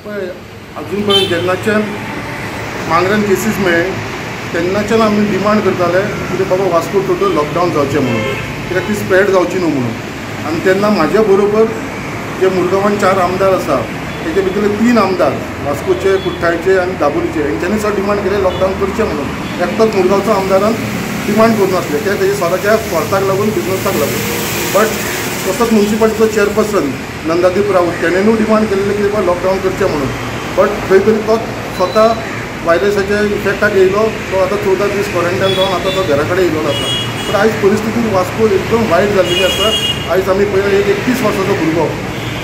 पळय, अजून पर्यंत जेन्नाच्यान मांद्र्यान केसीस मेळ्ळे तेन्नाच्यान आमी डिमांड करताले कितें बाबा वास्को टोटल लॉकडावन जावचें म्हणून, कित्याक ती स्प्रेड जावची न्हू म्हणून. आनी तेन्ना म्हाज्या बरोबर जे मुरगांवान 4 आमदार आसा तेजे भितरले 3 आमदार वास्कोचे, कुठ्ठाळचे आनी दाबोलीचे हेंच्यांनी सुद्दां डिमांड केलें लॉकडावन करचें म्हणून. एकटोच मुरगांवचो आमदारान डिमांड करूं नासलें कित्याक तेजे स्वताच्या स्वार्थाक लागून, बिजनसाक लागून. बट तसोच म्युनिसिपालिटीचो चेअरपर्सन नंदादीप राऊत तेणेनूय डिमांड केल्लें की बाबा लॉकडावन करचें म्हणून. बट खंय तरी तो स्वता व्हायरसाच्या इफेक्टाक येयलो, तो आतां 14 दीस क्वॉरंटायन जावन आतां तो घरा कडेन येयलेलो आसा. पूण आयज परिस्थिती वास्को एकदम वायट जाल्लेली आसा. आयज आमी पळयला एक 31 वर्साचो भुरगो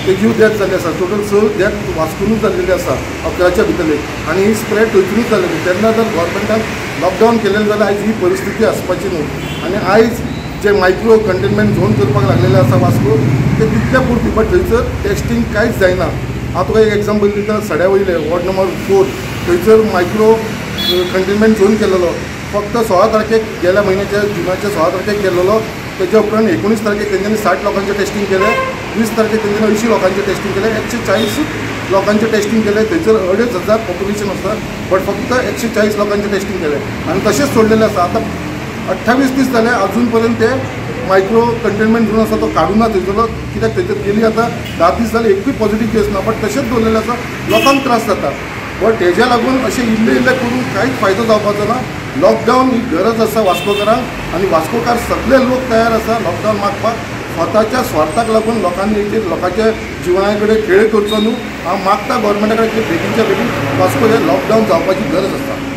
तेजी डेथ जाल्ली आसा. टोटल 6 डेथ वास्कोनूच जाल्लेली आसा 11च्या भितरली, आनी ही स्प्रेड थंयसरूच जाल्लेली. तेन्ना जर गव्हर्मेंटान लॉकडावन केलेलें जाल्यार आयज ही परिस्थिती आसपाची न्हू. आनी आयज जे मायक्रो कंटेनमेंट झोन करपाक लागलेले आसा वास्को ते तितल्या पुरती, बट थंयसर टेस्टींग कांयच जायना. हांव तुका एक एग्जाम्पल दिता, सड्या वयले वॉर्ड नंबर 4 थंयसर मायक्रो कंटेनमेंट झोन केलेलो फक्त 16 तारखेक, गेल्या म्हयन्याच्या जुनाच्या 16 तारखेक केलेलो. तेज्या उपरांत 19 तारखेक तेंच्यांनी 60 लोकांचें टेस्टींग केलें, 20 तारखेक तेंच्यांनी 80 लोकांचें टेस्टींग केलें, 140 लोकांचें टेस्टींग केलें. थंयसर 2500 पॉप्युलेशन आसा, बट फक्त 140 लोकांचें टेस्टींग केलें आनी तशेंच सोडलेलें आसा. आतां 28 दीस जाले अजून पर्यंत ते मायक्रो कंटेनमेंट झोन आसा तो काडूं ना थंयसरलो, कित्याक थंयसर गेली आतां 10 दीस जाले एकूय पॉझिटीव केस ना, बट तशेंच दवरलेलें आसा. लोकांक त्रास जाता, बट हेज्या लागून अशें इल्लें इल्लें करून कांयच फायदो जावपाचो ना. लॉकडावन ही गरज आसा वास्कोकारांक आनी वास्कोकार सगळे लोक तयार आसा लॉकडावन मागपाक. स्वताच्या स्वार्थाक लागून लोकांनी लोकांच्या जिवना कडेन खेळ करचो न्हू. हांव मागता गव्हर्मेंटा कडेन की बेगीनच्या बेगीन वास्को हें लॉकडावन जावपाची गरज आसा.